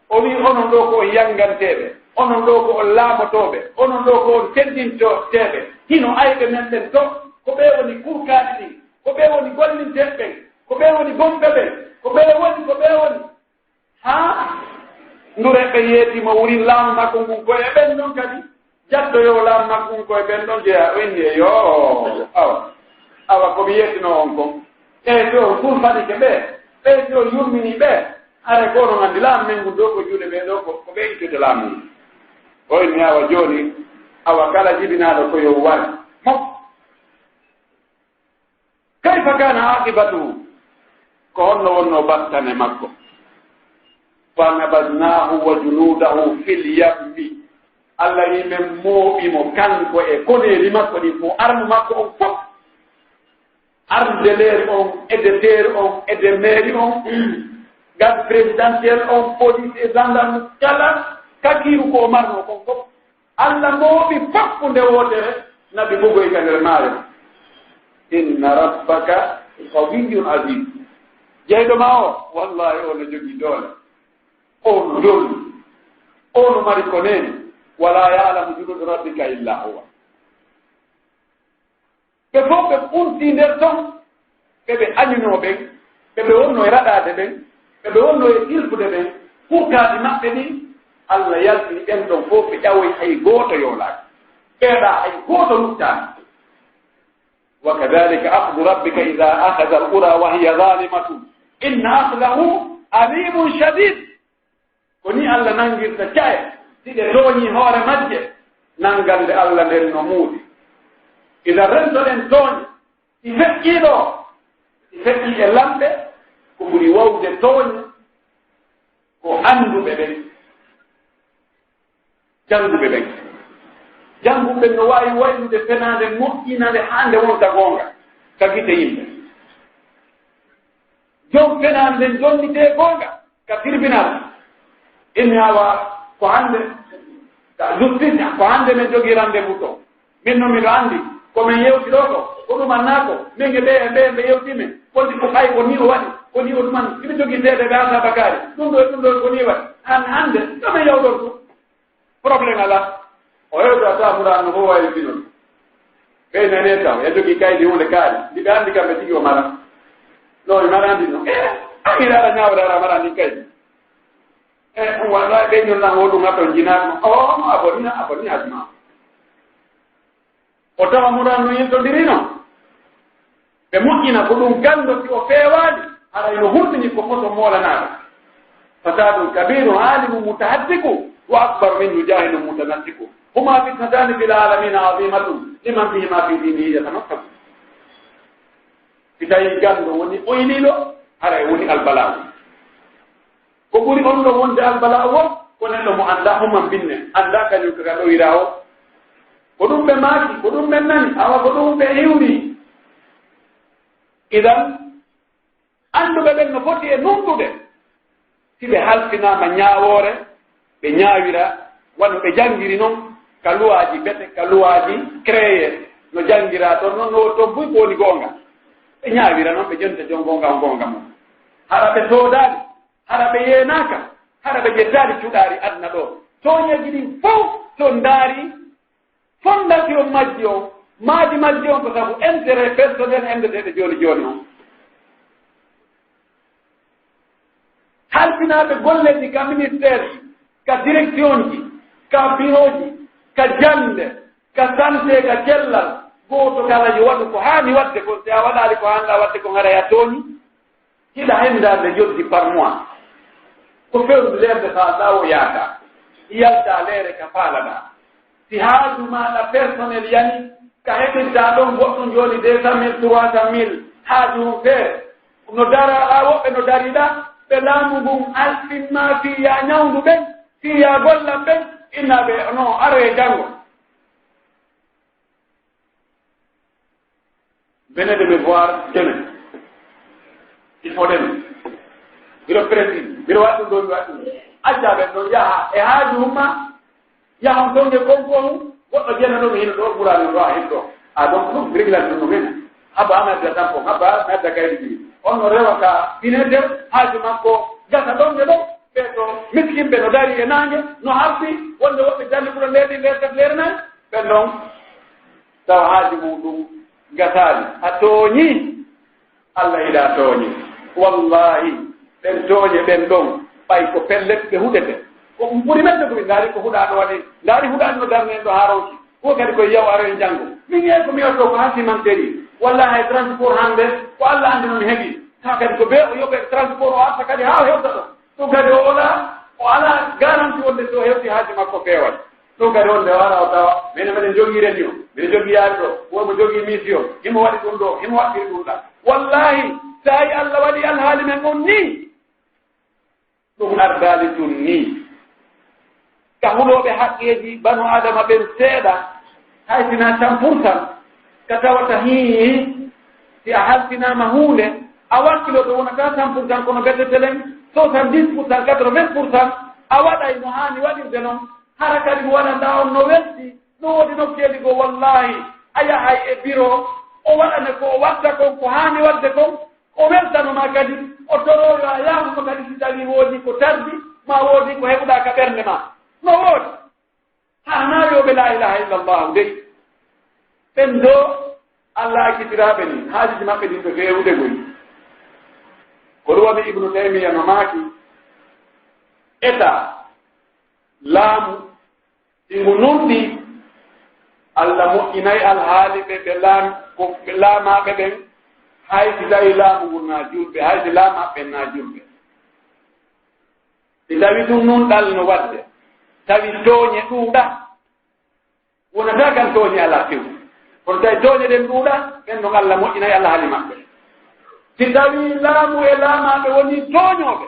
o wi'i, onon ɗoo ko on yannganteeɓe, onon ɗoo ko on laamotooɓe, onon ɗoo ko on teddinteeɓe, hino ayɓe men ɓen to, ko ɓee woni kurkaaɗi ɗin, ko ɓee woni gollinteeɓe ɓen, ko ɓee woni bonɓe ɓen, ko ɓee woni, ko ɓee woni. Haa ndureɓɓe yeeti mo wurin laamu makko ngun, ko e ɓen non kadi jattoyoo laamu makko ngun, ko e ɓen ɗon jeyaa. O inni e yo, awa, awa ko mi yeetino on kon, ɓee si on kulfanike ɓe, ɓee si on yurmini ɓe, are ko onon anndi laamu men ngun ɗoo ko juuɗe ɓee ɗoo, ko, ko ɓe ittude laamu ngun. O inni awa jooni, awa kala jibinaaɗo ko yo war mo. Kayfa kana aqibatuhu? Ko honno wonnoo battane makko? Fa nabadnaahu wa junuudahu fil yammi. Alla wi'i men mooɓi mo kanko e koneeli makko ɗin fow, armu makko on fow. Ardeleri on, e de teeri on, e de meeri on, garde présidentielle on, police e gendarme, kala kakiiru ko o marnoo kon fow. Alla mooɓi fakkunde wootere, naɓi bugoy ka nder maayo. Inna rabbaka qawiyyun aziz. Jeyɗo ma o, wallahi, o no jogii doole. O no dolni. O no mari ko neeni. Wala ya'lamu junuuda rabbika illa huwa. Ɓe fow ɓe untii nder ton, ɓe ɓe añunoo ɓen, ɓe ɓe wonnoo e raɗaade ɓen, ɓe ɓe wonnoo e ilfude ɓen, kurkaaji maɓɓe ɗin, Alla yaltini ɓen ɗon fow, ɓe ƴawoyi hay gooto yoolaaki. Ɓeeɗaa hay gooto luttaani. Wa kadhalika akhdhu rabbika idha akhadha al-qura wa hiya zalimatun, inna akhdahu alimun shadid. Ko nii Alla nanngirta ca'e, si ɗe tooñii hoore majje, nanngal nde Alla nden no muudi. Idan rentoɗen tooñe, ɗi feƴƴii ɗoo, ɗi feƴƴii e lamɓe, ko ɓuri wawde tooñe, ko annduɓe ɓen, jannguɓe ɓen. Jannguɓe ɓen no waawi waylude fenaande, moƴƴina nde haa nde wonta goonga ka gite yimɓe. Jom fenaande nden jonnitee goonga ka tribunal. Inni awa ko hannde, ka justice, ko hannde men jogii rendez-vous to. Min no miɗo anndi, ko men yewti ɗoo ko, ko ɗum annaa ko, min e ɓee e ɓee ɓe yewti men, wonti ko ɓay ko nii o waɗi, ko nii o ɗuman, hiɓe jogii seede ɓe asa bakaari, ɗum ɗoo e ɗum ɗoo ko nii waɗi. Han-, hannde, ɗo men yawɗon ɗum. Problème alaa. O hewta tawa mura no o wawi finol. Ɓe nene taw, e jogi kaydi hunde kaari. Ndi ɓe anndi kamɓe tigi o mara. No, mi marandi no. Eh, an hiɗa aɗa ñaawre aɗa marandi kaydi. Eh, ɗum wallahi ɓe non nan o ɗum hato jinaano. O, no aboni, aboni asma. O tawa mura no yiltondiri non. Ɓe moƴƴina ko ɗum ganndo si o feewaali, haray no hulɓini ko foto moolanaaɗo. Fasadun kabirun alimun mutahaddiku wa akbaru minhu jahilun mutanattiku. Huma fitnatani fil alamina azimatun liman bihima fi dinihi yatamassaku. Si tawii ganndo woni oyliiɗo, haray woni albalaaɗo. Ko ɓuri on ɗon wonde albalaa woo, ko neɗɗo mo anndaa homa binne, anndaa kañum ka ɗowiraa o. Ko ɗum ɓe maaki, ko ɗum ɓe nani, awa ko ɗum ɓe iwri. Idan, annduɓe ɓen no foti e nunɗude. Si ɓe halfinaama ñaawoore, ɓe ñaawira, wano ɓe janngiri non, ka luwaaji bete, ka luwaaji créé, no janngiraa ton, non no ton buy ko woni goonga. Ɓe ñaawira non, ɓe jonta jon goonga on goonga mum. Hara ɓe soodaali, hara ɓe yeenaaka, hara ɓe ƴettaali cuɗaari aduna ɗoo. Tooñeeji ɗin fow, si on ndaari, fondation majji on, maadi majji on ko sabu intérêt personnel endeteeɗo jooni jooni on. Halfinaaɓe golleeji ka ministère ji, ka direction ji, ka bureau ji, ka jannde, ka santé, ka cellal, gooto kala yo waɗu ko haani waɗde kon. Si a waɗaali ko haanɗaa waɗde kon, haray a tooñi. Hiɗa henndaande joddi par mois. Ko fewndo leerde faalɗaa o yaaka. Yaltaa leere ka faalaɗaa. Si haaju maaɗa personnel yani, ka heɓirtaa ɗon goɗɗum jooni deux cent mille, trois cent mille, haaju on feere. No daraa, woɓɓe no dariɗaa, ɓe laamu ngun alfin ma fii yaa ñawndu ɓen, fii yaa gollan ɓen, inna ɓe no aroye janngo. Venez de me voir demain. Il faut demain. Mbiɗo pressé. Mbiɗo waɗi ɗum ɗo, mi waɗi ɗum. Acca ɓen ɗon yaha e haaju umma. Yaha on ton e konko on. Goɗɗo jeena ɗon hino ɗo ɓuraani ɗo a hino ɗo. A donc ɗum réglan ɗum ɗum hino. Haba ana adda tampon, haba ana adda kaydi ɗi. On no rewa ka fenêtre haaju makko gasa ɗon e ɗon. Ɓe to miskinɓe no dari e naange, no habbi, wonde woɓɓe jannde ɓura leedi, leer tati, leer nayi. Ɓen ɗon. Tawa haaju mum ɗum gasaali. A tooñii, Alla hiɗa tooñi. Wallaahi, ɓen tooñe ɓen ɗon, ɓay ko pellet ɓe huɗete. Ko ɗum ɓuri men ɗo, ndaari ko huɗaaɗo waɗi, ndaari huɗaaɗo no darni en ɗo haa ronki. Ko kadi ko yaw aroyen janngo. Min yehi ko mi yotto ko haa simanteeri. Wallaahi, hay transport hannde, ko Alla anndi no mi heɓi. Taa kadi ko bee o yoɓe transport o arta kadi haa o hewta ɗo. Ɗum kadi o wala, o alaa garanti wonde so o hewti haaju makko feewat. Ɗum kadi wonde o ara o tawa, minen meɗen jogii radio, miɗen jogii yaari ɗo, won mo jogii mission, himo waɗi ɗum ɗo, himo waɗi ɗum ɗa. Wallaahi, tawi Alla waɗi alhaali men on nii, ɗum ardaali tun nii. Ka hulooɓe haqqeeji banu Adama ɓen seeɗa, hay sinaa cent pour cent, ka tawata hii, si a halfinaama huunde, a wakkiloo to wonata cent pour cent, kono betete len soixante-dix pour cent, quatre-vingts pour cent, a waɗay no haani waɗirde non, hara kadi mo waɗanɗaa on no welti, no woodi nokkeeli goo, wallaahi, a yahay e biro, o waɗane ko o watta kon, ko haani waɗde kon, o weltano ma kadi, o toroo yo a yaafu mo kadi si tawii woodi ko tardi, maa woodi ko heɓuɗaa ka ɓernde maa. No woodi. Haa hanaa wi'ooɓe laa ilaaha illallaahu dey. Ɓen ɗoo Alla accitiraaɓe nii, haajuuji maɓɓe ɗin ɓe feewude goy. Ko ɗum waɗi Ibnu Taymiya no maaki, Etaa, laamu, si ngu nunɗii, Alla moƴƴinay alhaali ɓe, ɓe laam-, ko ɓe laamaaɓe ɓen, hay si tawii laamu ngun naa julɓe, hay si laamaaɓe ɓen naa julɓe. Si tawii ɗum nunɗal no waɗde, tawi tooñe ɗuuɗa, wonata kan tooñe alaa few. Kono tawi tooñe ɗen ɗuuɗa, ɓen ɗon Alla moƴƴinay alhaali maɓɓe. Si tawii laamu e laamaaɓe wonii tooñooɓe,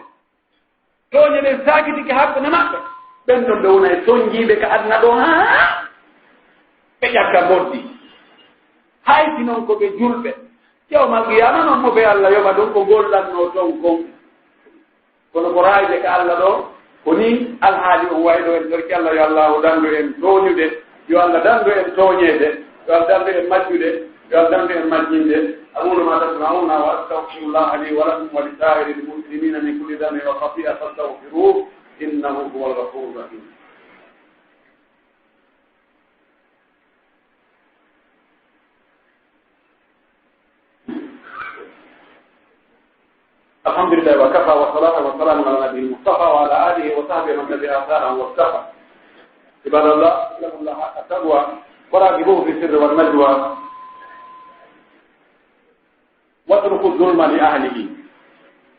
tooñe ɗen saakitike hakkunde maɓɓe, ɓen ɗon ɓe wonay sonjiiɓe ka aduna ɗoo haa ɓe ƴakka mboddi. Hay si non ko ɓe julɓe, yawmal qiyaama non mo ɓe Alla yoɓa ɗon ko gollannoo ton kon. Kono ko raayde ka Alla ɗoo, ko nii alhaali on wayi ɗoo. En torki Alla, yo Allaahu dandu en tooñude, yo Alla dandu en tooñeede, yo Alla dandu en majjude, yo Alla dandu en majjinde. أقول ما تسمعون وأستغفر الله لي ولكم ولسائر المسلمين من كل ذنب وخطيئة فاستغفروه إنه هو الغفور الرحيم. الحمد لله وكفى، والصلاة والسلام على نبيه المصطفى وعلى آله وصحبه ومن تبع آثارهم واقتفى. عباد الله، اتقوا الله حق التقوى وراقبوه في السر والنجوى، واتركوا الظلم لأهله،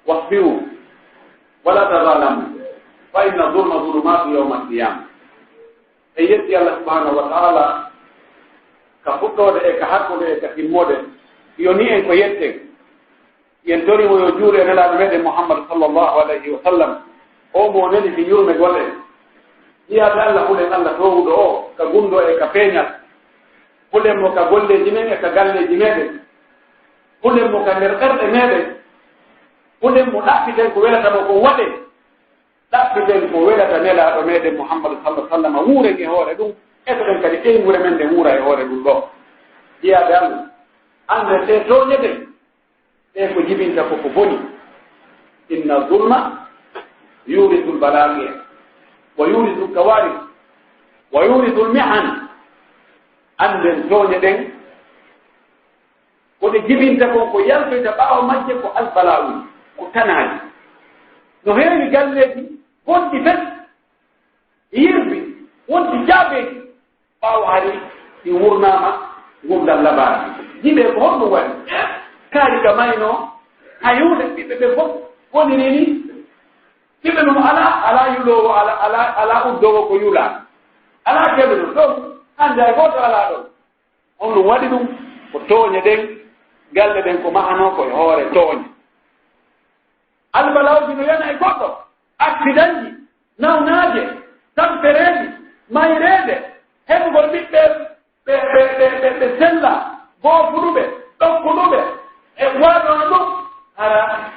واصبروا ولا تظالموا، فإن الظلم ظلمات يوم القيامة. En yetti Allah subhanahu wa ta'ala ka fuɗɗoode e ka hakkunde e ka timmoode. Yo ni en ko yetten. Yen tori mo yo juule e Nelaaɗo meɗen Muhammad sallallahu alayhi wa sallam, o mo neli fi yurmegol en. Jiyaaɓe Allah, hulen Allah toowuɗo o ka gunndoo e ka peeñal. Hulen mo ka golleeji men e ka galleeji meɗen. Hulen mo ka nder ɓerɗe meɗen. Hulen mo, ɗaɓɓiten ko welata mo kon waɗen. Ɗaɓɓiten ko welata Nelaaɗo meɗen Muhammad sallallahu alayhi wa sallam, wuuren e hoore ɗum. Etoɗen kadi ɓeynguure men nden wuura e hoore ɗum ɗoo. Jiyaaɓe Allah, annden ɗee tooñe ɗen, ɗee ko jibinta ko ko boni. إن الظلم يورث البلايا ويورث الكوارث ويورث المحن. Annden tooñe ɗen, ko ɗe jibinta kon, ko yaltoyta ɓaawo majje ko albalaa'uuji, ko tanaaji. No heewi galleeji bonɗi fes, yirbi, wonti jaabeeji. Ɓaawo hari ɗi wurnaama ngurndan labaari. Jiɓe ko honɗum waɗi? Kaari ka maynoo, hay huunde, ɓiɓɓe ɓe fof woniri ni. Ɓiɓɓe ɗum alaa, alaa yuloowo, alaa, alaa, alaa uddoowo ko yulaa. Alaa kelluɗo ɗon, hannde hay gooto alaa ɗon. Honɗum waɗi ɗum? Ko tooñe ɗen, galle ɗen ko mahanoo ko e hoore tooñe. Albalawji no yana e goɗɗo, aksidanji, nawnaaje, tampereeji, mayreede, heɓugol ɓiɓɓe ɓe, ɓe, ɓe, ɓe, ɓe sella, goofuɗuɓe, ɗokkuɗuɓe, e waɗono ɗum, hara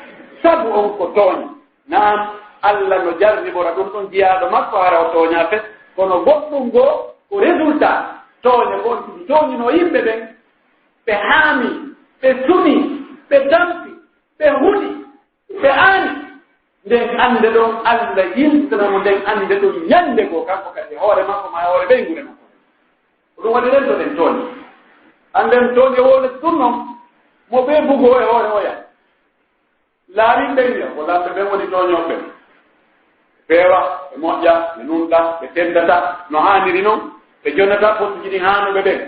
sabu on ko tooñe. Naam, Allah no jarribora ɗum ɗon jiyaaɗo makko, hara o tooñaa fes, kono goɗɗum goo ko résultat tooñe ko on tigi tooñinoo yimɓe ɓen, ɓe haami, ɓe suni, ɓe tampi, ɓe huɗi, ɓe aani. Nden annde ɗon, Allah yiltana mo nden annde ɗon ñannde goo, kanko kadi e hoore makko maa e hoore ɓeynguure makko. Ko ɗum waɗi rentoɗen tooñe. Annden tooñe wowle ɗum non, mo ɓe bugoo e hoore oya. Laamin ɓen wi'a, ko lamɓe ɓen woni tooñooɓe ɓen. Ɓe feewa, ɓe moƴƴa, ɓe nunɗa, ɓe tenndata no haaniri non, ɓe jonata pottuji ɗin haanuɓe ɓen.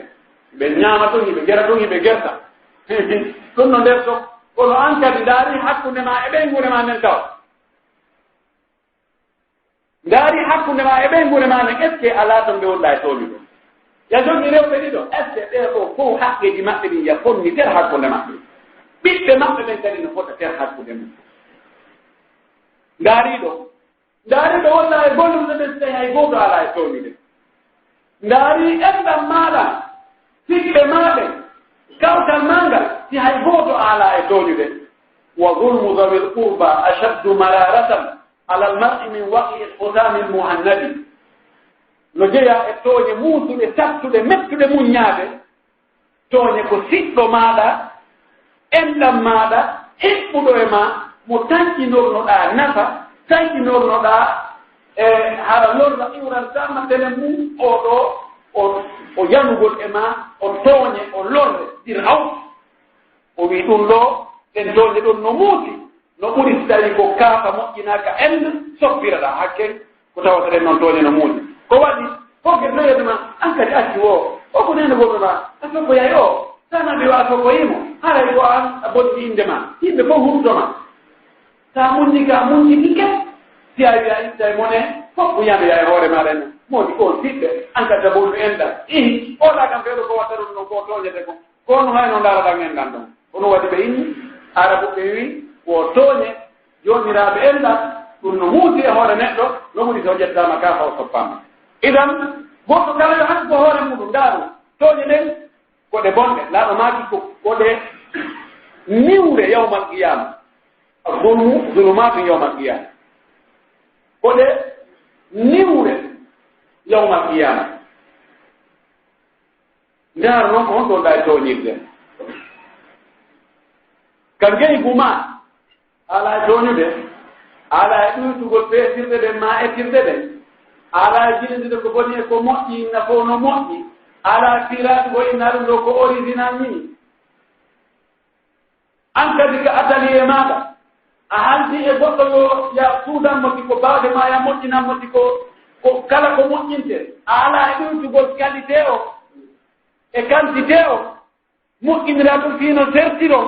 Ɓe ñaama tun, hiɓe gera tun, hiɓe gerta. Ɗum no nder to, kono an kadi ndaari hakkunde maa e ɓeynguure maa nden tawa. Ndaari hakkunde maa e ɓeynguure maa nden, est-ce que alaa ton ɓe wonɗaa e tooñude? Ya jogii rewɓe ɗiɗo, est-ce que ɓee ɗoo fow haqqeeji maɓɓe ɗin ya fonni ter hakkunde maɓɓe? Ɓiɓɓe maɓɓe ɓen kadi no fota ter hakkunde mum. Ndaari ɗoo, ndaari ɗoo wonɗaa e gollirde ɓen, si tawii hay gooto alaa e tooñude. Ndaari enɗan maa ɗan, siɓɓe maa ɓen, kawtal maa ngal, si hay gooto alaa e tooñude. وظلم ذوي القربى أشد مرارة على المرء من وقع الحطام المهند. No jeyaa e tooñe muusuɗe, sattuɗe, mettuɗe muññaade. Tooñe ko siɗɗo maaɗa, enɗan maaɗa, hiɓɓuɗo e maa, mo tanƴinornoɗaa nafa, tanƴinornoɗaa e hara lorra iwrantaa ma tenen mum, oo ɗoo, o, o yanugol e maa, o tooñe, o lorre, dir aw. O wi'i ɗum ɗoo, ɗen tooñe ɗon no muusi, no ɓuri si tawii ko kaafa moƴƴinaaka en soppiraɗaa. Hakke ko tawata ɗen non tooñe no muusi. Ko waɗi? Ko ke feyata ma, an kadi accu o. O ko neene goɗɗo ma, a sokkoyay o. Sana ɓe wa a sokkoyii mo, haray ko an a bonti innde ma. Yimɓe fof huruto ma. Sa muññi ka muññi ɗi ke, si a wi'a ittay mo ne, fof ko yano ya e hoore maaɗa en. Moodi ko on siɓɓe, an kadi a bonnu enɗan. Ihi, o ɗa kam fewɗo ko watta ɗum non ko tooñete kon. Ko no hayno ndaaraɗan enɗan ɗon. Kono waɗi ɓe inni, Arabu ɓe wi, ko tooñe joomiraaɓe enɗan, ɗum no muusi e hoore neɗɗo, no ɓuri so ƴettaama ka faw soppaama. Idan, goɗɗo kala yo hanku hoore muɗum, ndaaru, tooñe ɗen, ko ɗe bonɗe. Laaɗo maaki ko, ko ɗe niwre yawmal qiyaama. Zulmu, zulumaatu yawmal qiyaama. Ko ɗe niwre yawmal qiyaama. Ndaar non ko honɗo ndaa e tooñirde. Ka ngeygu maa, alaa e tooñude, alaa e ɗuytugol peesirɗe ɗen maa ettirɗe ɗen, alaa e jilindude ko boni e ko moƴƴi, inna fof no moƴƴi, alaa e fiiraade ko inna ɗum ɗo ko original nii. An kadi ka atelier maaɗa, A haldi e goɗɗo yo ya suudan mo ti ko baade maa ya moƴƴinan mo ti ko, ko kala ko moƴƴinte. A alaa e ɗuytugol qualité o e quantité o. Moƴƴiniraa ɗum fii no serti ɗon.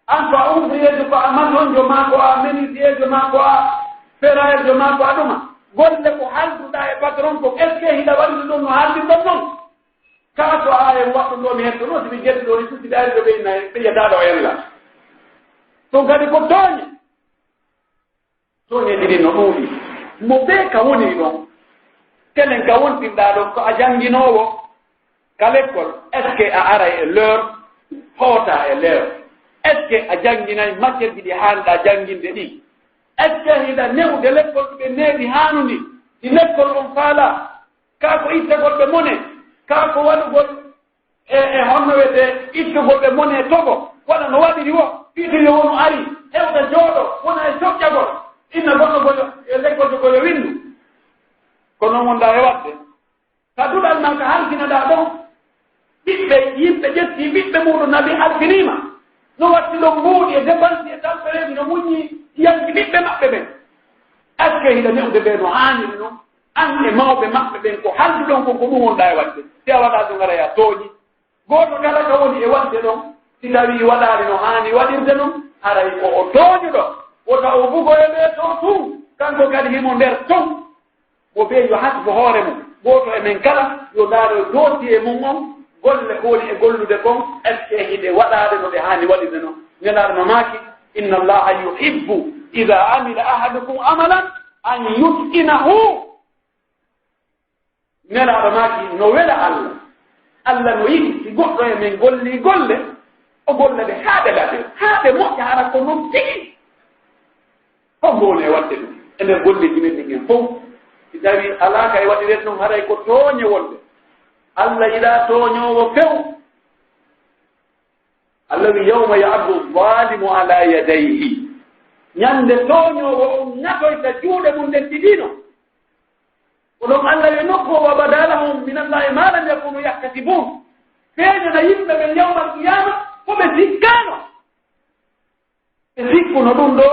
An ko a ouvrier jo, ko a maçon jo maa, ko a menuisier jo maa, ko a ferrailleur jo maa, ko a ɗuma. Golle ko halduɗaa e patron ko, est-ce que hiɗa waɗi ɗum no haldirɗon non? Kaa ko a en waɗɗum ɗo mi hetto non, si mi jeddi ɗo ni, si ɓe ari ɗo ɓe inna, ɓe yeddaɗo o en la. Ɗum kadi ko tooñe. Tooñe ɗiɗi no ɗuuɗi. Mo bee ka woni ɗon, telen ka wontinɗaa ɗon, ko a jannginoowo ka lekkol, est-ce que a aray e l'heure, hoota e l'heure? Est-ce que a jannginay matière ji ɗi haanɗaa jannginde ɗi? Est-ce que hiɗa ne'ude lekkol ɗi ɓe needi haanundi, ɗi lekkol on faalaa? Kaa ko ittagol ɓe mone, kaa ko waɗugol e, e honno wiyetee, ittugol ɓe mone togo, wano no waɗiri wo, fii tun yo wonu ari, hewta jooɗo, wona e coƴƴagol, inna goɗɗo goyo, e lekkol to goyo winndu. Ko non wonɗaa e waɗde. Ka duɗal maa ka halkinaɗaa ɗon, ɓiɓɓe, yimɓe ƴetti ɓiɓɓe muuɗum naɓi halkiniima. No watti ɗon mbuuɗi e defansi e tampereeji no muññi yanki ɓiɓɓe maɓɓe ɓen. Est-ce que hiɗa ne'ude ɓe no haaniri non? An e mawɓe maɓɓe ɓen ko halduɗon kon, ko ɗum wonɗaa e waɗde. Si a waɗaa ɗum, haray a tooñi. Gooto kala ka woni e waɗde ɗon, si tawii waɗaali no haani waɗirde non, haray ko o tooñuɗo. Wota o bugoyo ɓe to tun, kanko kadi himo nder ton. Mo bee yo hasbo hoore mum. Gooto e men kala yo ndaaro dossier mum on, golle ko woni e gollude kon, est-ce que hiɗe waɗaade no ɗe haani waɗirde non? Nelaaɗo no maaki, "Inna Allaha yuhibbu idha amila ahadukum amalan an yutqinahu." Nelaaɗo maaki, no wela Alla. Alla no yiɗi si goɗɗo e men gollii golle, o golla ɗe haa ɗe laɓe, haa ɗe moƴƴa, hara ko non tigi. Hombo woni e waɗde ɗum e nder golleeji men ɗin en fow? Si tawii alaa ka e waɗireede ɗum, haray ko tooñe wonde. Alla yiɗaa tooñoowo few. Alla wi, "Yawma ya'addu zalimu ala yadayhi." Ñande tooñoowo on ŋatoyta juuɗe mum ɗen ɗiɗi non. Ko ɗon Alla wi nokku o, "Wa bada lahum min Allahi ma lam yakunu yahtasibun." Feeñana yimɓe ɓen yawmal qiyaama ko ɓe sikkaano. Ɓe sikkuno ɗum ɗo,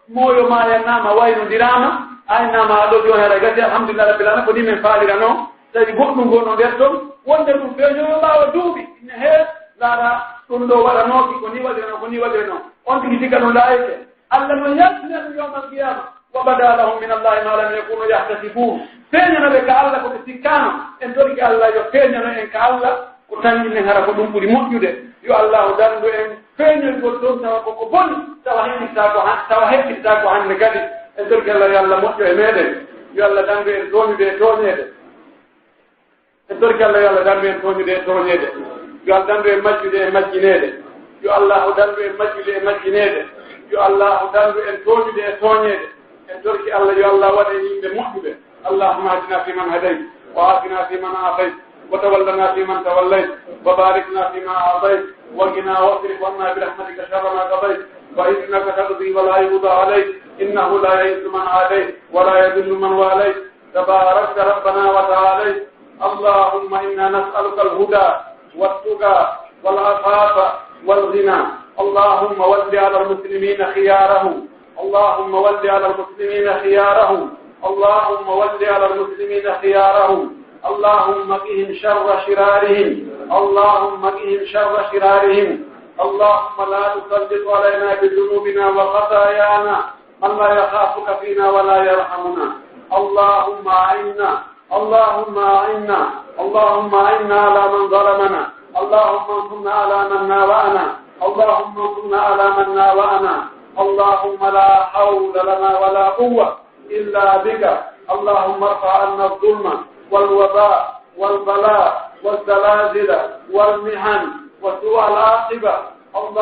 mooyo maayanaama, waynondiraama, aynanaama haa ɗo jooni, haray gasi, alhamdulillahi rabbil aalamiina, ko ni men faalirano. Tawi goɗɗum goo no nder ton, wonde ɗum feeñoyo ɓaawo duuɓi. Ine hee, laara, ɗum ɗo waɗanooki, ko ni waɗirano, ko ni waɗirano. On tigi sikka ɗum laayike. Alla no yaltina ɗum yawmal qiyaama. "Wa bada lahum min Allahi ma lam yakunu yahtasibun." Feeñana ɓe ka Alla ko ɓe sikkaano. En torike Alla yo feeñano en ka Alla ko tanƴinen, hara ko ɗum ɓuri moƴƴude. Yo Allaahu dandu en feeñoygol ɗon tawa ko ko boni, tawa heɓɓittaako han-, tawa heɓɓittaako hannde kadi. En torike Alla yo Alla moƴƴo e meɗen. Yo Alla dandu en tooñude e tooñeede. En torike Alla yo Alla dandu en tooñude e tooñeede. Yo Alla dandu en majjude e majjineede. Yo Allaahu dandu en majjude e majjineede. Yo Allaahu dandu en tooñude e tooñeede. En torike Alla yo Alla waɗ en yimɓe moƴƴuɓe. اللهم اهدنا فيمن هديت، وعافنا فيمن عافيت، وتولنا فيمن توليت، وبارك لنا فيما أعطيت، وقنا واصرف عنا برحمتك شر ما قضيت، فإنك تقضي ولا يقضى عليك، إنه لا يعز من عاديت، ولا يذل من واليت، تباركت ربنا وتعاليت. اللهم إنا نسألك الهدى والتقى والعفاف والغنى. اللهم ول على المسلمين خيارهم. اللهم ول على المسلمين خيارهم. اللهم ول على المسلمين خيارهم. اللهم قهم شر شرارهم. اللهم قهم شر شرارهم. اللهم لا تسلط علينا بذنوبنا وخطايانا من لا يخافك فينا ولا يرحمنا. اللهم أعنا، اللهم أعنا، اللهم أعنا على من ظلمنا. اللهم انصرنا على من ناوأنا. اللهم انصرنا على من ناوأنا. اللهم لا حول لنا ولا قوة إلا بك. اللهم ارفع عنا الظلم والوباء والبلاء والزلازل والمحن وسوء العاقبة. اللهم